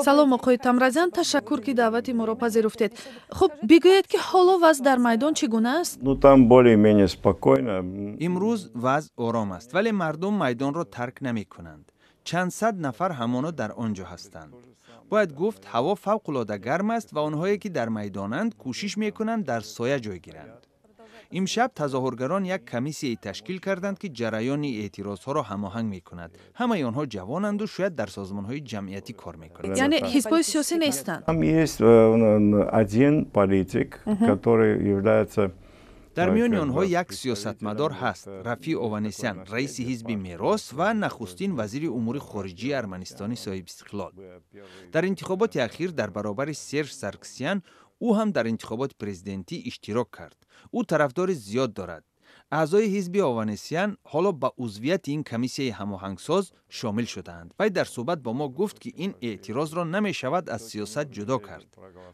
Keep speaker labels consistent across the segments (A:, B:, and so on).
A: Салом, оқои Тамразян, ташаккур, ки даъвати моро пазируфтед. Хуб, бигӯед, ки ҳоло вазъ дар майдон чӣ гуна аст?
B: Ну, там более-менее спокойно.
C: Имрӯз вазъ ором аст, вале мардум майдонро тарк намекунанд. Чанд сад нафар ҳамоно дар он ҷо ҳастанд. Бояд гуфт, ҳаво фавқулода гарм аст ва онҳое, ки дар майдонанд, кӯшиш мекунанд дар соя ҷой гиранд. Имшаб тазоҳургарон як комиссияе ташкил карданд, ки ҷараёни эътирозҳоро ҳамоҳанг мекунад. Ҳамаи онҳо ҷавонанду шояд дар созмонҳои ҷамъиятӣ кор мекунанд.
A: Яъне ҳизбҳои сиёсӣ нестанд?
B: Там есть один политик, который является
C: Дар миёни онҳо як сиёсатмадор ҳаст, Раффи Ованесян, раиси ҳизби «Мерос» ва нахустин вазири умури хориҷии Арманистони соҳибистиқлол. Дар интихоботи ахир дар баробари Серж Сарксян ӯ ҳам дар интихоботи президентӣ иштирок кард. Ӯ тарафдори зиёд дорад. Аъзои ҳизби Ованесян ҳоло ба узвияти ин комиссияи ҳамоҳангсоз шомил шудаанд. Вай дар суҳбат бо мо гуфт, ки ин эътирозро намешавад аз сиёсат ҷудо кард,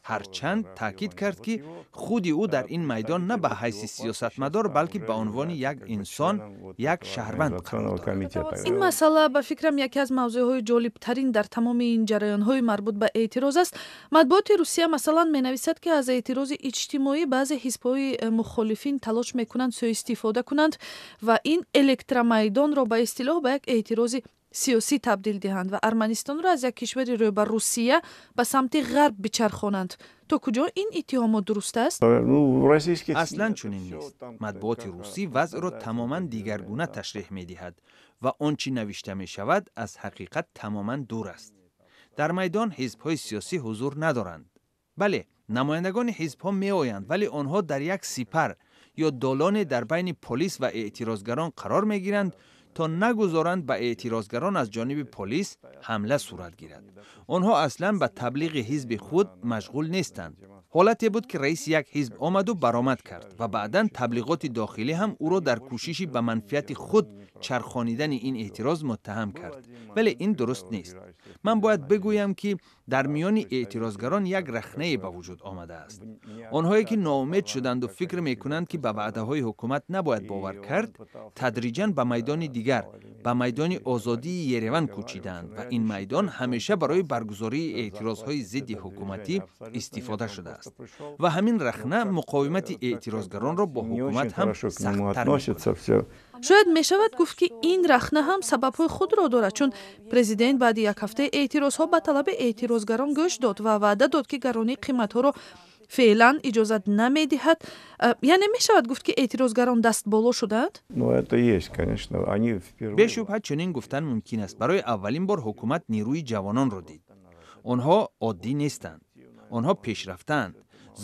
C: ҳарчанд таъкид кард, ки худи ӯ дар ин майдон на ба ҳайси сиёсатмадор, балки ба унвони як инсон, як шаҳрванд қарор дорад.
A: Ин масъала, ба фикрам, яке аз мавзӯъҳои ҷолибтарин дар тамоми ин ҷараёнҳои марбут ба эътироз аст. Матбуоти Русия, масалан, менависад, ки аз эътирози иҷтимоӣ баъзе ҳизбҳои мухолифин талош мекунанд суистифода кунанд ва ин электромайдонро ба истилоҳ ба як эътирози сиёсӣ табдил диҳанд ва Арманистонро аз як кишвари рӯ ба Русия ба самти Ғарб бичархонанд. То куҷо ин иттиҳомот дуруст аст?
C: Аслан чунин нест. Матбуоти русӣ вазъро тамоман дигаргуна ташреҳ медиҳад ва он чӣ навишта мешавад, аз ҳақиқат тамоман дур аст. Дар майдон ҳизбҳои сиёсӣ ҳузур надоранд. Бале, намояндагони ҳизбҳо меоянд, вале онҳо дар як сипар ё долоне дар байни полис ва эътирозгарон қарор мегиранд, то нагузоранд ба эътирозгарон аз ҷониби полис ҳамла сурат гирад. Онҳо аслан ба таблиғи ҳизби худ машғул нестанд. Ҳолате буд, ки раиси як ҳизб омаду баромад кард ва баъдан таблиғоти дохилӣ ҳам ӯро дар кӯшиши ба манфиати худ чархонидани ин эътироз муттаҳам кард, вале ин дуруст нест. Ман бояд бигӯям, ки дар миёни эътирозгарон як рахнае ба вуҷуд омадааст. Онҳое, ки ноумед шуданду фикр мекунанд, ки ба ваъдаҳои ҳукумат набояд бовар кард, тадриҷан ба майдони дигар, ба майдони Озодии Ереван кӯчидаанд ва ин майдон ҳамеша барои баргузории эътирозҳои зидди ҳукуматӣ истифода шудааст ва ҳамин рахна муқовимати эътирозгаронро бо ҳукумат ҳам сахттар.
A: Шояд мешавад гуфт, ки ин рахна ҳам сабабҳои худро дорад, чун президент баъди як ҳафтаи эътирозҳо ба талаби эътирозгарон гӯш дод ва ваъда дод, ки гаронии қиматҳоро феълан иҷозат намедиҳад. Яъне мешавад гуфт, ки эътирозгарон дастболо шудаанд?
C: Бешубҳа, чунин гуфтан мумкин аст. Барои аввалин бор ҳукумат нерӯи ҷавононро дид. Онҳо оддӣ нестанд, онҳо пешрафтаанд,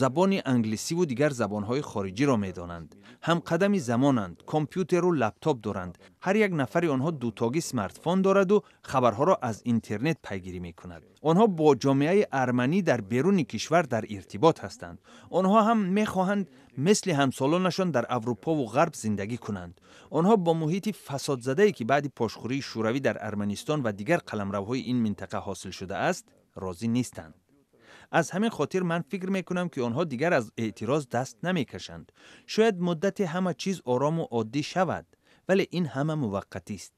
C: забони англисиву дигар забонҳои хориҷиро медонанд, ҳамқадами замонанд, компютеру лаптоп доранд. Ҳар як нафари онҳо дутогӣ смартфон дораду хабарҳоро аз интернет пайгирӣ мекунад. Онҳо бо ҷомеаи арманӣ дар беруни кишвар дар иртибот ҳастанд. Онҳо ҳам мехоҳанд мисли ҳамсолонашон дар Аврупову Ғарб зиндагӣ кунанд. Онҳо бо муҳити фасодзадае, ки баъди пошхӯрии Шӯравӣ дар Арманистон ва дигар қаламравҳои ин минтақа ҳосил шудааст, розӣ нестанд. Аз ҳамин хотир ман фикр мекунам, ки онҳо дигар аз эътироз даст намекашанд. Шояд муддате ҳама чиз орому оддӣ шавад, вале ин ҳама муваққатист.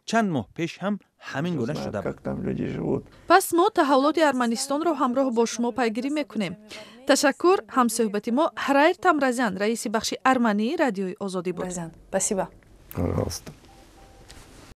C: Чанд моҳ пеш ҳам ҳамин гуна шуда буд.
A: Пас мо таҳаввулоти Арманистонро ҳамроҳ бо шумо пайгирӣ мекунем. Ташаккур. Ҳамсӯҳбати мо Ҳрайр Тамразян, раиси бахши армании Радиои Озодӣ буд.
B: Пожалуйста.